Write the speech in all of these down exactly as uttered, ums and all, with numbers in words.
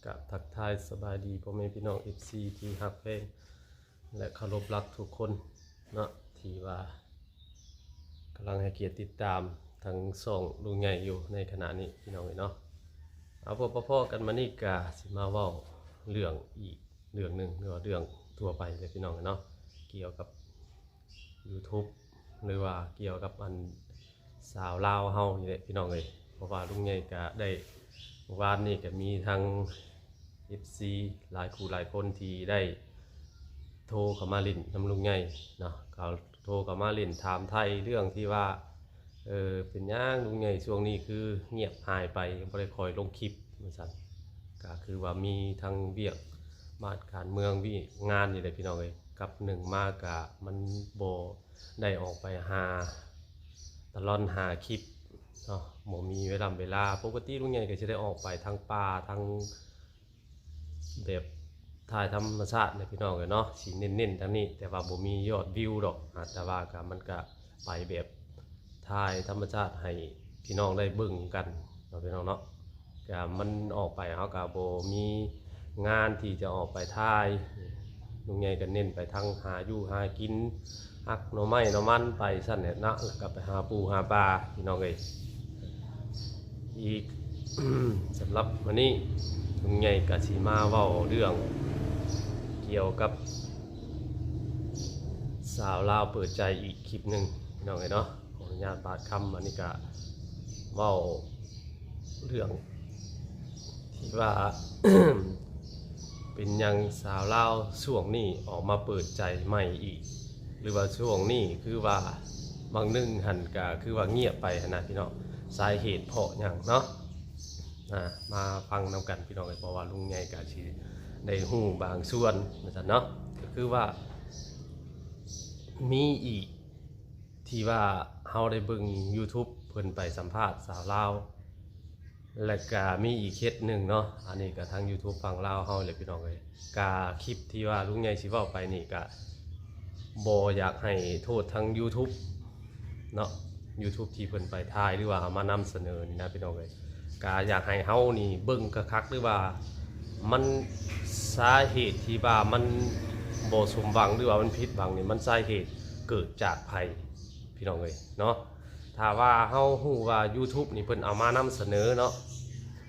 กะทักทายสบายดีพ่อแม่พี่น้อง เอฟซี ที่ฮักแพงและเคารพรักทุกคนเนาะ ที่ว่ากำลังให้เกียรติติดตามทางช่องลุงใหญ่อยู่ในขณะนี้พี่น้องเอ้ยเนาะ เอาพบปะพ้อกันมานี่กะสิมาเว้าเรื่องอีกเรื่องหนึ่ง หรือว่าเรื่องทั่วไปเลยพี่น้องเอ้ยเนาะ เกี่ยวกับ YouTube หรือว่าเกี่ยวกับอันสาวลาวเฮานี่แหละพี่น้องเอ้ย เพราะว่าลุงใหญ่กะได้ เมื่อวานนี่กะมีทั้ง เอฟซี หลายคู่หลายคนที่ได้โทรเข้ามาเล่นนำลุงใหญ่เนาะ เขาโทรเข้ามาเล่นถามไถ่เรื่องที่ว่า เออ เป็นหยังลุงใหญ่ช่วงนี้คือเงียบหายไป บ่ได้ค่อยลงคลิปว่าซั่น กะคือว่ามีทั้งเวียกบ้านการเมือง เวียกงานนี่แหละพี่น้องเอ้ย กับหนึ่งมากะมันบ่ได้ออกไปหาตะลอนหาคลิปเนาะ บ่มีเวลาเวลา ปกติลุงใหญ่กะสิได้ออกไปทางป่าทาง แบบถ่ายธรรมชาตินะพี่น้องเอ้ยเนาะ สิเน้นๆทางนี้ แต่ว่าบ่มียอดวิวดอก อ่า แต่ว่ากะมันกะไปแบบถ่ายธรรมชาติให้พี่น้องได้เบิ่งกันเนาะพี่น้องเนาะ กะมันออกไปเฮากะบ่มีงานที่จะออกไปถ่าย ลุงใหญ่กะเน้นไปทางหาอยู่หากิน หักหน่อไม้หน่อมันไปซั่นแหละเนาะ แล้วกะไปหาปูหาปลาพี่น้องเอ้ย อีก สำหรับมื้อนี้ลุงใหญ่กะสิมาเว้าเรื่องเกี่ยวกับสาวลาวเปิดใจอีกคลิปหนึ่งพี่น้องเอ้ยเนาะ ขออนุญาตบาดคำ อันนี้กะเว้าเรื่องที่ว่า เป็นหยังสาวลาวช่วงนี้ออกมาเปิดใจใหม่อีก หรือว่าช่วงนี้คือว่าบางหนึ่งหั่นกะคือว่าเงียบไปหั่นนะพี่น้อง สาเหตุเพราะหยังเนาะ อ่า มาฟังนำกันพี่น้องเอ้ย เพราะว่าลุงใหญ่กะสิได้ฮู้บางส่วนว่าซั่นเนาะ ก็คือว่ามีอีกที่ว่าเฮาได้เบิ่ง YouTube เพิ่นไปสัมภาษณ์สาวลาว และกะมีอีกเคสหนึ่งเนาะ อันนี้กะทาง YouTube ฝั่งลาวเฮาแหละพี่น้องเอ้ย กะคลิปที่ว่าลุงใหญ่สิเว้าไปนี่กะบ่อยากให้โทษทาง YouTube เนาะ YouTube ที่เพิ่นไปถ่ายหรือว่าเอามานำเสนอนี่นะพี่น้องเอ้ย กะอยากให้เฮานี่เบิ่งคักๆ หรือว่ามันสาเหตุที่ว่ามันบ่สมหวังหรือว่ามันผิดหวังนี่ มันสาเหตุเกิดจากไผพี่น้องเอ้ยเนาะ ถ้าว่าเฮาฮู้ว่า YouTube นี่เพิ่นเอามานำเสนอเนาะ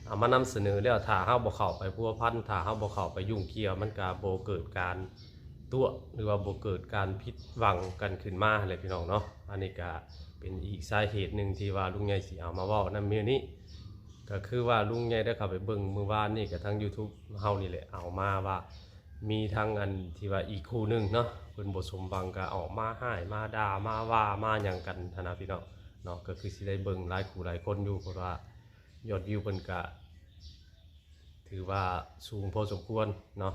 เอามานำเสนอแล้ว ถ้าเฮาบ่เข้าไปพัวพัน ถ้าเฮาบ่เข้าไปยุ่งเกี่ยว มันกะบ่เกิดการตั๋วะ หรือว่าบ่เกิดการผิดหวังกันขึ้นมาหั้นแหละพี่น้องเนาะ อันนี้กะเป็นอีกสาเหตุหนึ่งที่ว่าลุงใหญ่สิเอามาเว้านำมื้อนี้ ก็คือว่าลุงใหญ่ได้เข้าไปเบิ่งมื้อวานนี่กะทาง YouTube เฮานี่แหละเอามาว่า มีทั้งอันที่ว่าอีกคู่หนึ่งเนาะ เพิ่นบ่สมหวังกะออกมาฮ้ายมาด่ามาว่ามาหยังกันหั้นนะพี่น้องเนาะ ก็คือสิได้เบิ่งหลายคู่หลายคนอยู่ เพราะว่ายอดวิวเพิ่นกะถือว่าสูงพอสมควรเนาะ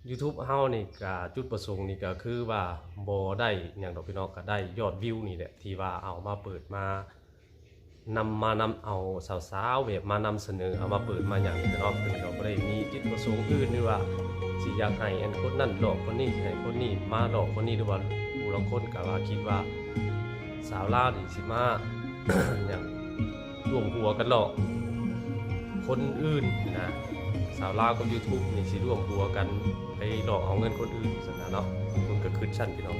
YouTube เฮานี่กะจุดประสงค์นี่กะคือว่าบ่ได้หยังดอกพี่น้อง กะได้ยอดวิวนี่แหละ ที่ว่าเอามาเปิดมา นำ มานำเอาสาวๆ แบบมานำเสนอ เอามาเปิดมาหยังนี่เนาะ เพิ่นกะบ่ได้มีจุดประสงค์อื่น หรือว่าสิอยากให้อันคนนั้นหลอกคนนี้ ให้คนนี้มาหลอกคนนี้ หรือว่าผู้ลางคนกะว่าคิดว่าสาวลาวนี่สิมา หยังร่วมหัวกันหลอกคนอื่นนะ สาวลาวกับ YouTube นี่สิร่วมหัวกันไปหลอกเอาเงินคนอื่นซั่นนะเนาะ เพิ่นกะคิดซั่นพี่น้อง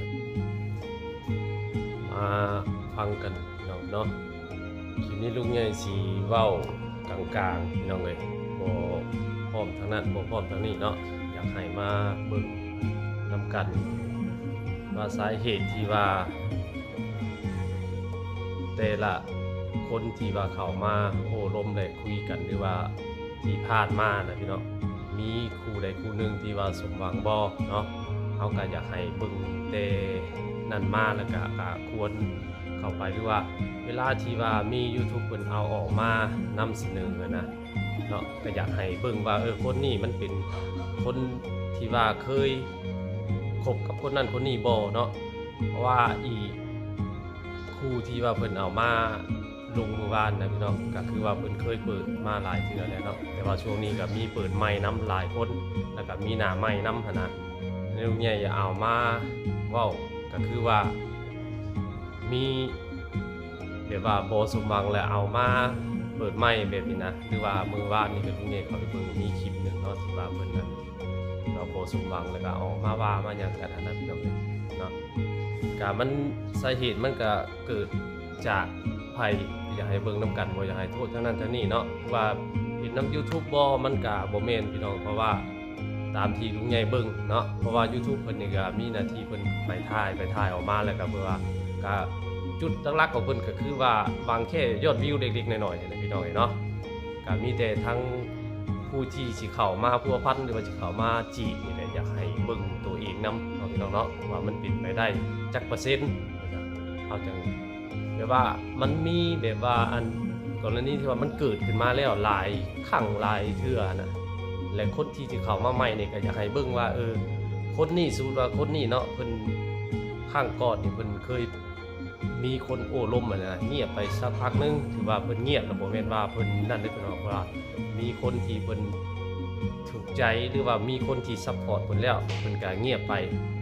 มาฟังกันพี่น้องเนาะ คลิปนี้ลุงใหญ่สิเว้ากลางๆ พี่น้องเอ้ย บ่พร้อมทางนั้น บ่พร้อมทางนี้เนาะ อยากให้มาเบิ่งนำกัน ว่าสาเหตุที่ว่า แต่ละคนที่ว่าเข้ามาโอ้ลมและคุยกัน หรือว่าที่ผ่านมานะพี่น้อง มีคู่ใดคู่หนึ่งที่ว่าสมหวังบ่เนาะ เฮากะอยากให้เบิ่งแต่นั้นมา แล้วกะ กะควรเข้าไป หรือว่าเวลาที่ว่ามี YouTube เพิ่นเอาออกมานำเสนอนะเนาะ กะอยากให้เบิ่งว่า เออ คนนี้มันเป็นคนที่ว่าเคยคบกับคนนั้นคนนี้บ่เนาะ เพราะว่าอีกคู่ที่ว่าเพิ่นเอามาลงมื้อวานนะพี่น้อง กะคือว่าเพิ่นเคยเปิดมาหลายเทื่อแล้วเนาะ แต่ว่าช่วงนี้กะมีเปิดใหม่นำหลายคน แล้วกะมีหน้าใหม่นำหั้นนะ ลุงใหญ่เอามาเว้ากะคือว่ามีแบบว่าบ่สมหวังแล้วเอามา เปิดไมค์แบบนี้นะ คือว่ามื้อวานนี่ก็ลุงใหญ่เขาไปเบิ่งมีคลิปหนึ่งเนาะ ที่ว่าเพิ่นนั้นเราบ่สมหวังแล้วก็ออกมาว่ามาหยังกันหั้นนะพี่น้องเอ้ยเนาะ ก็มันสาเหตุมันก็เกิดจากไผ อยากให้เบิ่งนำกัน บ่อยากให้โทษทางนั้นทางนี้เนาะ ว่าเฮ็ดนำ YouTube บ่ มันก็บ่แม่นพี่น้อง เพราะว่าตามที่ลุงใหญ่เบิ่งเนาะ เพราะว่า YouTube เพิ่นนี่ก็มีหน้าที่เพิ่นไปถ่าย ไปถ่ายออกมาแล้วก็เพื่อว่า ก็จุดหลักๆของเพิ่นก็คือว่าหวังแค่ยอดวิวเล็กๆน้อยๆนี่แหละพี่น้องเอ้ยเนาะ ก็มีแต่ทั้งผู้ที่สิเข้ามาพัวพัน หรือว่าสิเข้ามาจีบนี่แหละ อยากให้เบิ่งตัวเองนำเนาะพี่น้องเนาะ ว่ามันเป็นไปได้จักเปอร์เซ็นต์ เฮาจัง แบบว่ามันมีแบบว่าอันกรณีที่ว่ามันเกิดขึ้นมาแล้วหลายครั้งหลายเทื่อนะ และคนที่สิเข้ามาใหม่นี่ก็อยากให้เบิ่งว่า เออ คนนี้ สมมุติว่าคนนี้เนาะ เพิ่นครั้งก่อนนี่เพิ่นเคยมีคนโอ้ลมอะนะ เงียบไปสักพักหนึ่ง ถือว่าเพิ่นเงียบ แล้วบ่แม่นว่าเพิ่นนั่นเด้อพี่น้อง เพราะว่ามีคนที่เพิ่นถูกใจ หรือว่ามีคนที่ซัพพอร์ตเพิ่นแล้ว เพิ่นก็เงียบไป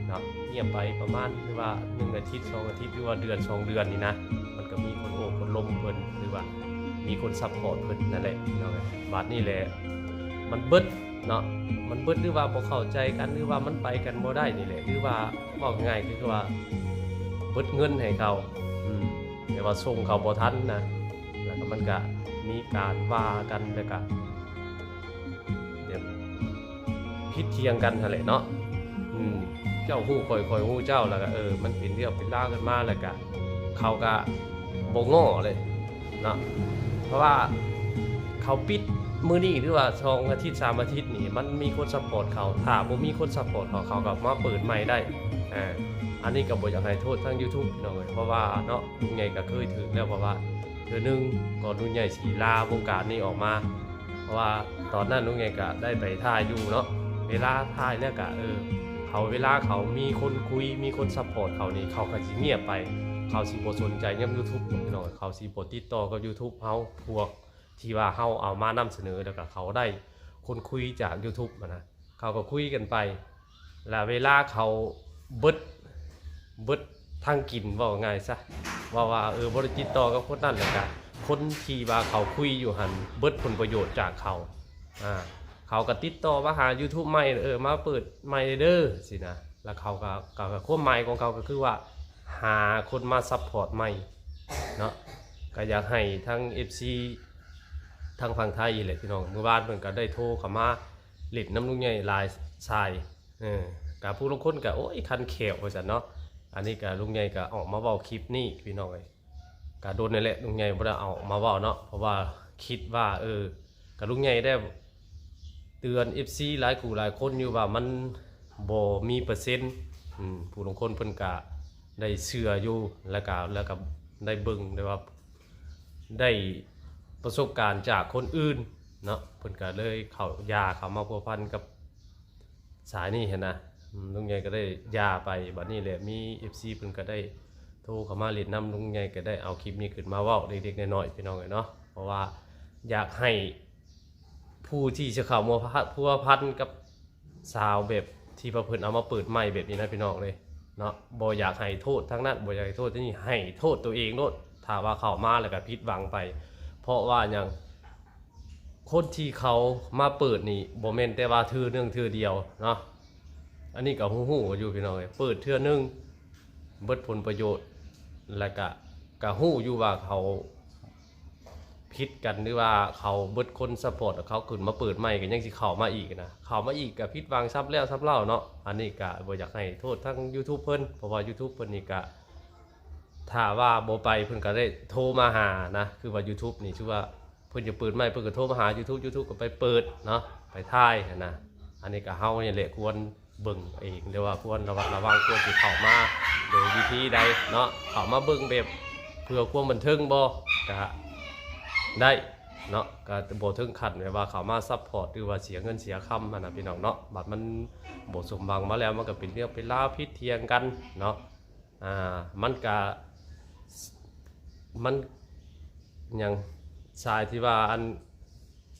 เนาะ เงียบไปประมาณ หรือว่าหนึ่งอาทิตย์ สองอาทิตย์ หรือว่าเดือนสองเดือนนี่นะ มันก็มีคนโอ้คนลมเพิ่น หรือว่ามีคนซัพพอร์ตเพิ่นนั่นแหละพี่น้องเอ้ย บัดนี้แหละ มันเบิดเนาะ มันเบิด หรือว่าบ่เข้าใจกัน หรือว่ามันไปกันบ่ได้นี่แหละ หรือว่าเว้าง่ายๆคือว่าเบิดเงินให้เขา อืม แต่ว่าส่งเขาบ่ทันนะ แล้วก็มันก็มีการว่ากัน แล้วก็แบบผิดเถียงกันหั้นแหละเนาะ อืม เจ้าฮู้ข้อย ข้อยฮู้เจ้า แล้วก็ เออ มันเป็นเรื่องเป็นราวกันมา แล้วก็เขาก็บ่ง้อเลยเนาะ เพราะว่าเขาปิดมื้อนี้ หรือว่าสองอาทิตย์ สามอาทิตย์นี่ มันมีคนซัพพอร์ตเขา ถ้าบ่มีคนซัพพอร์ตเขา เขาก็มาเปิดใหม่ได้ อ่า อันนี้ก็บ่อยากให้โทษทาง YouTube พี่น้องเอ้ย เพราะว่าเนาะ ลุงใหญ่ก็เคยถืกแล้ว เพราะว่าเทื่อหนึ่งก่อนลุงใหญ่สิลาวงการนี้ออกมา เพราะว่าตอนนั้นลุงใหญ่ก็ได้ไปถ่ายอยู่เนาะ เวลาถ่ายแล้วก็ เออ เขา เวลาเขามีคนคุย มีคนซัพพอร์ตเขานี่ เขาก็สิเงียบไป เขาสิบ่สนใจนำ YouTube พี่น้อง เขาสิบ่ติดต่อกับ YouTube เฮา พวกที่ว่าเฮาเอามานำเสนอ แล้วก็เขาได้คนคุยจาก YouTube อะนะ เขาก็คุยกันไป แล้วเวลาเขาเบิด เบิดทางกิน เว้าง่ายซะ ว่า ว่า เออ บ่ได้ติดต่อกับคนนั้น แล้วก็คนที่ว่าเขาคุยอยู่หั่นเบิดผลประโยชน์จากเขา อ่า เขาก็ติดต่อมาหา YouTube ใหม่ เออ มาเปิดใหม่เด้อ สินะ แล้วเขาก็ ก็ ก็ความหมายของเขาก็คือว่า หาคนมาซัพพอร์ตใหม่เนาะ ก็อยากให้ทั้ง เอฟซี ทางฝั่งไทยนี่แหละพี่น้อง มื้อวานเพิ่นก็ได้โทรเข้ามาเล่นนำลุงใหญ่หลายสาย เออ ก็ผู้ลางคนก็ โอ้ย คันแข้ว ว่าซั่นเนาะ อันนี้ก็ลุงใหญ่ก็ออกมาเว้าคลิปนี้พี่น้องเอ้ย ก็โดนนั่นแหละ ลุงใหญ่บ่ได้เอาออกมาเว้าเนาะ เพราะว่าคิดว่า เออ ก็ลุงใหญ่ได้เตือน เอฟซี หลายคู่หลายคนอยู่ว่ามันบ่มีเปอร์เซ็นต์ อืม ผู้ลางคนเพิ่นก็ได้เชื่ออยู่ แล้วก็ แล้วก็ได้เบิ่ง ได้ว่า ได้ประสบการณ์จากคนอื่นเนาะ เพิ่นก็เลยเข้า อย่าเข้ามาพัวพันกับสายนี้หั้นนะ อืม ลุงใหญ่ก็ได้อย่าไป บัดนี้แหละมี เอฟซี เพิ่นก็ได้โทรเข้ามาเล่นนำ ลุงใหญ่ก็ได้เอาคลิปนี้ขึ้นมาเว้าเล็กๆน้อยๆพี่น้องเอ้ยเนาะ เพราะว่าอยากให้ผู้ที่จะเข้ามาพัวพันกับสาวแบบที่ว่าเพิ่นเอามาเปิดใหม่แบบนี้นะพี่น้องเอ้ยเนาะ บ่อยากให้โทษทางนั้น บ่อยากให้โทษทางนี้ ให้โทษตัวเองโลด ถ้าว่าเข้ามาแล้วก็ผิดหวังไป เพราะว่าหยัง คนที่เขามาเปิดนี่บ่แม่นแต่ว่าเทื่อหนึ่งเทื่อเดียวเนาะ อันนี้ก็ฮู้ๆกันอยู่พี่น้องเอ้ย เปิดเทื่อหนึ่งเบิดผลประโยชน์ แล้วก็ ก็ฮู้อยู่ว่าเขาผิดกัน หรือว่าเขาเบิดคนซัพพอร์ต เขาขึ้นมาเปิดใหม่ก็ยังสิเข้ามาอีกนะ เข้ามาอีกก็ผิดหวังซ้ำแล้วซ้ำเล่าเนาะ อันนี้ก็บ่อยากให้โทษทั้ง YouTube เพิ่น เพราะว่า YouTube เพิ่นนี่ก็ ถ้าว่าบ่ไปเพิ่นก็ได้โทรมาหานะ คือว่า YouTube นี่ถือว่าเพิ่นจะเปิดใหม่ เพิ่นก็โทรมาหา YouTube YouTube ก็ไปเปิดเนาะ ไปถ่ายหั้นนะ อันนี้ก็เฮานี่แหละควรเบิ่งเอง หรือว่าควรระวัดระวัง ควรสิเข้ามาโดยวิธีใดเนาะ เข้ามาเบิ่งแบบเพื่อความบันเทิงบ่ ก็ได้เนาะ ก็บ่ถึงขั้นแบบว่าเข้ามาซัพพอร์ต หรือว่าเสียเงินเสียคำหั้นนะพี่น้องเนาะ บัดมันบ่สมหวังมาแล้ว มันก็เป็นเรื่องเป็นราวผิดเถียงกันเนาะ อ่า มันก็ มันหยัง สายที่ว่าอัน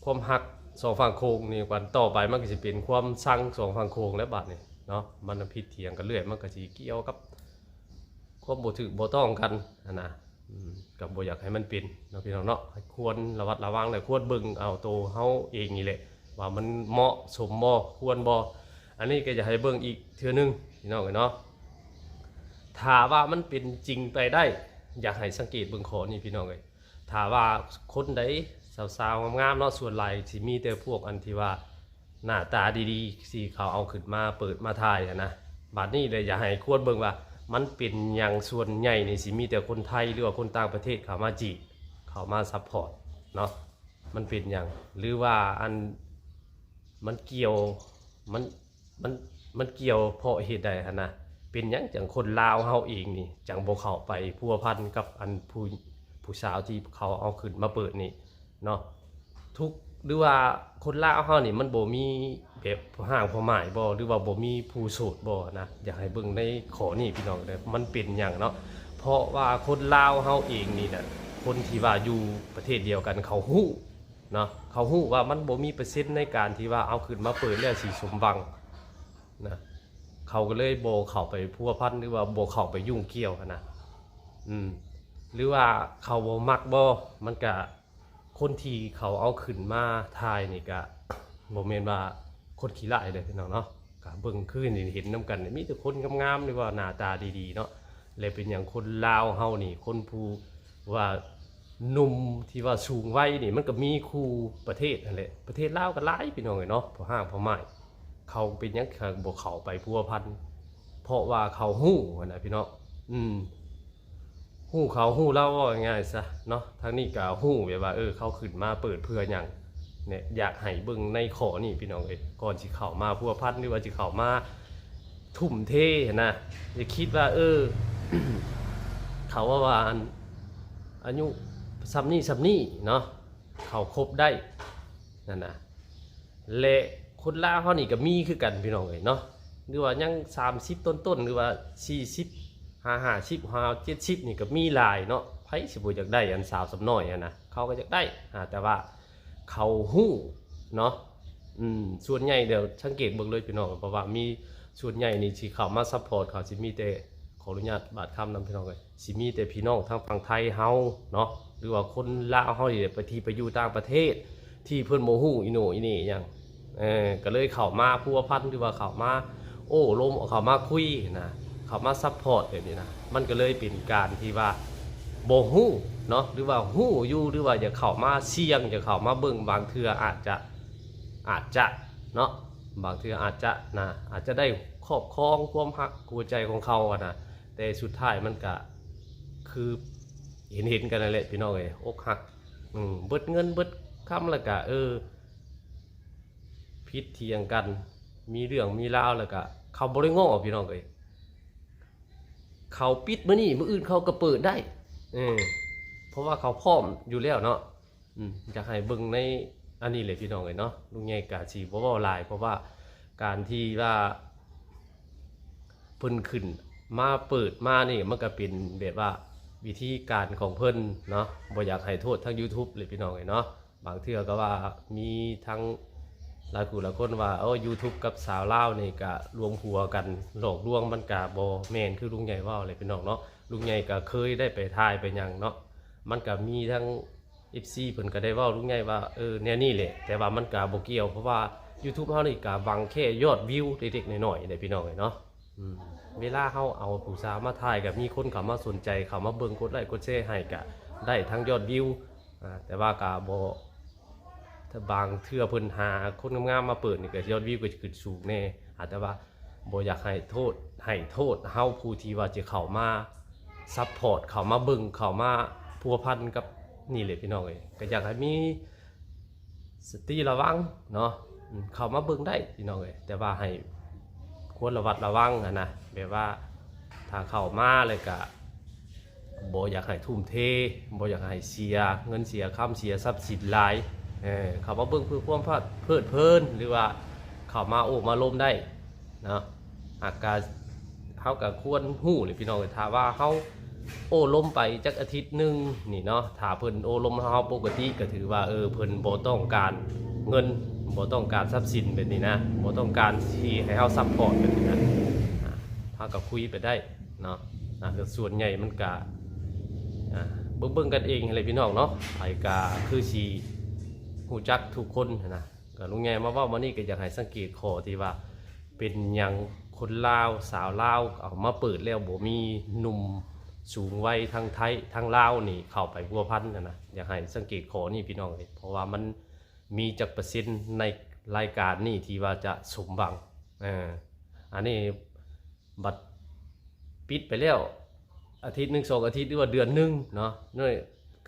ความฮักสองฝั่งโขงนี่ วันต่อไปมันก็สิเป็นความซังสองฝั่งโขงแล้วบัดนี้เนาะ มันผิดเถียงกันเรื่อย มันก็สิเกี่ยวกับความบ่ถูกบ่ต้องกันหั้นนะ อืม ก็บ่อยากให้มันเป็นเนาะพี่น้องเนาะ ควรระวัดระวังและควรเบิ่งเอาโตเฮาเองนี่แหละ ว่ามันเหมาะสมบ่ ควรบ่ อันนี้ก็อยากให้เบิ่งอีกเทื่อหนึ่งพี่น้องเอ้ยเนาะ ถ้าว่ามันเป็นจริงไปได้ อยากให้สังเกตเบิ่งข้อนี้พี่น้องเอ้ย ถ้าว่าคนใดสาวๆงามๆเนาะ ส่วนหลายสิมีแต่พวกอันที่ว่าหน้าตาดีๆ สิเขาเอาขึ้นมาเปิดมาถ่ายหั้นนะ บัดนี้เลยอยากให้ควรเบิ่งว่ามันเป็นหยัง ส่วนใหญ่นี่สิมีแต่คนไทยหรือว่าคนต่างประเทศเข้ามาจีบ เข้ามาซัพพอร์ตเนาะ มันเป็นหยัง หรือว่าอัน มันเกี่ยว มัน มัน มันเกี่ยวเพราะเหตุใดหั้นนะ เป็นหยังจั่งคนลาวเฮาเองนี่ จั่งบ่เข้าไปพัวพันกับอันผู้ ผู้สาวที่เขาเอาขึ้นมาเปิดนี่เนาะ ทุก หรือว่าคนลาวเฮานี่มันบ่มีแบบพ่อฮ้างพ่อหม้ายบ่ หรือว่าบ่มีผู้โสดบ่นะ อยากให้เบิ่งในข้อนี้พี่น้องเด้อ มันเป็นหยังเนาะ เพราะว่าคนลาวเฮาเองนี่น่ะ คนที่ว่าอยู่ประเทศเดียวกันเขาฮู้เนาะ เขาฮู้ว่ามันบ่มีเปอร์เซ็นต์ในการที่ว่าเอาขึ้นมาเปิดแล้วสิสมหวังนะ เขาก็เลยบ่เข้าไปพัวพัน หรือว่าบ่เข้าไปยุ่งเกี่ยวหั้นนะ อืม หรือว่าเขาบ่มักบ่ มันก็ คนที่เขาเอาขึ้นมาถ่ายนี่ก็ บ่แม่นว่าคนขี้ร้ายเด้อพี่น้องเนาะ ก็เบิ่งคือเห็นนำกันนี่ มีแต่คนงามๆ หรือว่าหน้าตาดีๆเนาะ และเป็นหยังคนลาวเฮานี่ คนผู้ว่าหนุ่มที่ว่าสูงวัยนี่ มันก็มีคู่ประเทศนั่นแหละ ประเทศลาวก็หลายพี่น้องเอ้ยเนาะ พ่อฮ้างพ่อหม้าย เขาเป็นหยังเขาบ่เข้าไปพัวพัน เพราะว่าเขาฮู้หั้นนะพี่น้อง อืม ฮู้เขาฮู้ลาว เว้าง่ายๆซะเนาะ ทางนี้ก็ฮู้แบบว่า เออ เขาขึ้นมาเปิดเพื่อหยังเนี่ย อยากให้เบิ่งในข้อนี้พี่น้องเอ้ย ก่อนสิเข้ามาพัวพัน หรือว่าสิเข้ามาทุ่มเทหั้นนะ อย่าคิดว่า เออ เขาว่าว่าอัน อายุส่ำนี้ส่ำนี้เนาะ เขาคบได้นั่นนะ และคนลาวเฮานี่ก็มีคือกันพี่น้องเอ้ยเนาะ หรือว่ายังสามสิบต้นๆ หรือว่าสี่สิบ ห้า ห้าสิบ ห้า เจ็ดสิบ นี่ก็มีหลายเนาะ ไผสิบ่อยากได้อันสาวส่ำน้อยหั้นนะ เขาก็อยากได้ อ่า แต่ว่าเขาฮู้เนาะ อืม ส่วนใหญ่เดี๋ยวสังเกตเบิ่งเลยพี่น้อง เพราะว่ามีส่วนใหญ่นี่สิเข้ามาซัพพอร์ตเขาสิมีแต่ ขออนุญาตบาดคำนำพี่น้องเอ้ย สิมีแต่พี่น้องทางฝั่งไทยเฮาเนาะ หรือว่าคนลาวเฮานี่แหละ ไปที่ไปอยู่ต่างประเทศ ที่เพิ่นบ่ฮู้อีโหน่อีเหน่หยัง เออ ก็เลยเข้ามาพัวพัน หรือว่าเข้ามาโอ้ลม เข้ามาคุยนะ เข้ามาซัพพอร์ตแบบนี้นะ มันก็เลยเป็นการที่ว่าบ่ฮู้เนาะ หรือว่าฮู้อยู่ หรือว่าอยากเข้ามาเสี่ยง อยากเข้ามาเบิ่ง บางเทื่ออาจจะ อาจจะเนาะ บางเทื่ออาจจะนะ อาจจะได้ครอบครองความฮักหัวใจของเขาอะนะ แต่สุดท้ายมันก็คือเห็นๆกันนั่นแหละพี่น้องเอ้ย อกหัก อืม เบิดเงินเบิดคำแล้วก็ เออ ผิดเถียงกัน มีเรื่องมีราวแล้วก็ เขาบ่ได้ง้อพี่น้องเอ้ย เขาปิดมื้อนี้ มื้ออื่นเขาก็เปิดได้ เออ เพราะว่าเขาพร้อมอยู่แล้วเนาะ อืม อยากให้เบิ่งในอันนี้เลยพี่น้องเอ้ยเนาะ ลุงใหญ่ก็สิบ่เว้าหลาย เพราะว่าการที่ว่าเพิ่นขึ้นมาเปิดมานี่ มันก็เป็นแบบว่าวิธีการของเพิ่นเนาะ บ่อยากให้โทษทาง YouTube เลยพี่น้องเอ้ยเนาะ บางเทื่อก็ว่ามีทั้งหลายคู่หลายคนว่า โอ้ YouTube กับสาวลาวนี่ก็รวมหัวกันหลอกลวง มันก็บ่แม่นคือลุงใหญ่เว้าเลยพี่น้องเนาะ ลุงใหญ่ก็เคยได้ไปถ่ายไปหยังเนาะ มันก็มีทั้ง เอฟซี เพิ่นก็ได้เว้าลุงใหญ่ว่า เออ แนวนี้แหละ แต่ว่ามันก็บ่เกี่ยว เพราะว่า YouTube เฮานี่ก็หวังแค่ยอดวิวเล็กๆน้อยๆเด้พี่น้องเอ้ยเนาะ อืม เวลาเฮาเอาผู้สาวมาถ่ายก็มีคนเข้ามาสนใจ เข้ามาเบิ่ง กดไลค์กดแชร์ให้ก็ได้ทั้งยอดวิว อ่า แต่ว่าก็บ่ ถ้าบางเทื่อเพิ่นหาคนงามๆมาเปิดนี่ก็ยอดวิวก็สิขึ้นสูงแน่ อ่า แต่ว่าบ่อยากให้โทษ ให้โทษเฮาผู้ที่ว่าจะเข้ามาซัพพอร์ต เข้ามาเบิ่ง เข้ามาพัวพันกับนี่แหละพี่น้องเอ้ย ก็อยากให้มีสติระวังเนาะ อืม เข้ามาเบิ่งได้พี่น้องเอ้ย แต่ว่าให้ควรระวัดระวังหั้นนะ แบบว่าถ้าเข้ามาแล้วก็ บ่อยากให้ทุ่มเท บ่อยากให้เสียเงินเสียคำเสียทรัพย์สินหลาย เออ เข้ามาเบิ่งเพื่อความเพลิดเพลิน หรือว่าเข้ามาโอ้มาลมได้เนาะ หากกะ เฮาก็ควรฮู้เลยพี่น้อง ถ้าว่าเฮาโอ้ลมไปจักอาทิตย์หนึ่งนี่เนาะ ถ้าเพิ่นโอ้ลมเฮาปกติก็ถือว่า เออ เพิ่นบ่ต้องการเงิน บ่ต้องการทรัพย์สินแบบนี้นะ บ่ต้องการสิให้เฮาซัพพอร์ตแบบนี้นะ อ่า เฮาก็คุยไปได้เนาะ อ่า ส่วนใหญ่มันก็ อ่า เบิ่งๆกันเองหั่นแหละพี่น้องเนาะ ไผก็คือสิฮู้จักทุกคนหั้นนะ ก็ลุงใหญ่มาเว้ามานี่ก็อยากให้สังเกตข้อที่ว่า เป็นหยังคนลาวสาวลาวเอามาเปิดแล้วบ่มีหนุ่มสูงวัยทั้งไทยทั้งลาวนี่เข้าไปพัวพันหั้นนะ อยากให้สังเกตข้อนี้พี่น้องเอ้ย เพราะว่ามันมีจักเปอร์เซ็นต์ในรายการนี้ที่ว่าจะสมหวัง เออ อันนี้บัดปิดไปแล้ว อาทิตย์หนึ่งสองอาทิตย์หรือว่าเดือนหนึ่งเนาะ นี่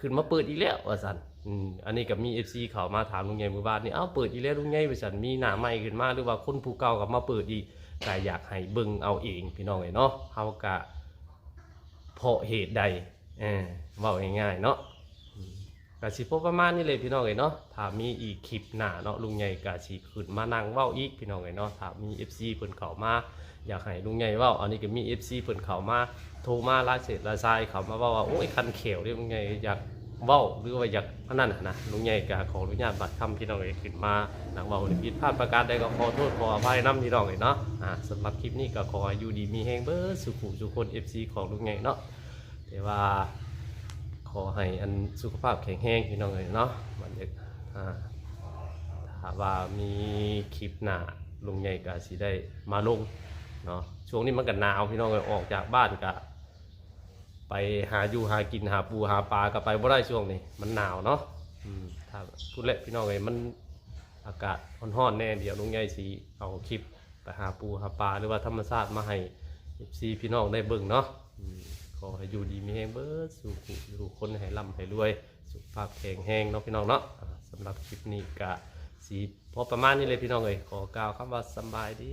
ขึ้นมาเปิดอีกแล้วว่าซั่น อืม อันนี้ก็มี เอฟซี เข้ามาถามลุงใหญ่มื้อวานนี่ เอ้า เปิดอีกแล้วลุงใหญ่ว่าซั่น มีหน้าใหม่ขึ้นมา หรือว่าคนผู้เก่ากลับมาเปิดอีก ก็อยากให้เบิ่งเอาเองพี่น้องเอ้ยเนาะ เฮาก็เพราะเหตุใด เออ เว้าง่ายๆเนาะ อืม ก็สิพอประมาณนี้เลยพี่น้องเอ้ยเนาะ ถ้ามีอีกคลิปหน้าเนาะ ลุงใหญ่ก็สิขึ้นมานั่งเว้าอีกพี่น้องเอ้ยเนาะ ถ้ามี เอฟซี เพิ่นเข้ามา อยากให้ลุงใหญ่เว้า อันนี้ก็มี เอฟซี เพิ่นเข้ามา โทรมาหลายเส้นหลายสาย เข้ามาเว้าว่า โอ้ย คันแข้วเด้ ลุงใหญ่อยากเว้า หรือว่าอยากอันนั้นหั้นนะ ลุงใหญ่ก็ขออนุญาตบัดคำพี่น้องเอ้ย ขึ้นมานั่งเว้า ผิดพลาดประการใดก็ขอโทษขออภัยนำพี่น้องเอ้ยเนาะ อ่า สำหรับคลิปนี้ก็ขอให้อยู่ดีมีแฮงเบิดสู่ผู้สู่คน เอฟซี ของลุงใหญ่เนาะ แต่ว่าขอให้อันสุขภาพแข็งแรงพี่น้องเอ้ยเนาะ มันจะ อ่า ถ้าว่ามีคลิปหน้าลุงใหญ่ก็สิได้มาลงเนาะ ช่วงนี้มันก็หนาวพี่น้องเอ้ย ออกจากบ้านก็ไปหาอยู่หากินหาปูหาปลาก็ไปบ่ได้ช่วงนี้ มันหนาวเนาะ อืม ถ้าพูดแหละพี่น้องเอ้ย มันอากาศร้อนๆแน่ เดี๋ยวลุงใหญ่สิเอาคลิปไปหาปูหาปลา หรือว่าธรรมชาติมาให้ เอฟซี พี่น้องได้เบิ่งเนาะ อืม ขอให้อยู่ดีมีแฮงเบิดสู่ผู้สู่คน ให้ร่ำให้รวย สุขภาพแข็งแรงเนาะพี่น้องเนาะ อ่า สำหรับคลิปนี้ก็สิพอประมาณนี้เลยพี่น้องเอ้ย ขอกล่าวคำว่าสำบายดี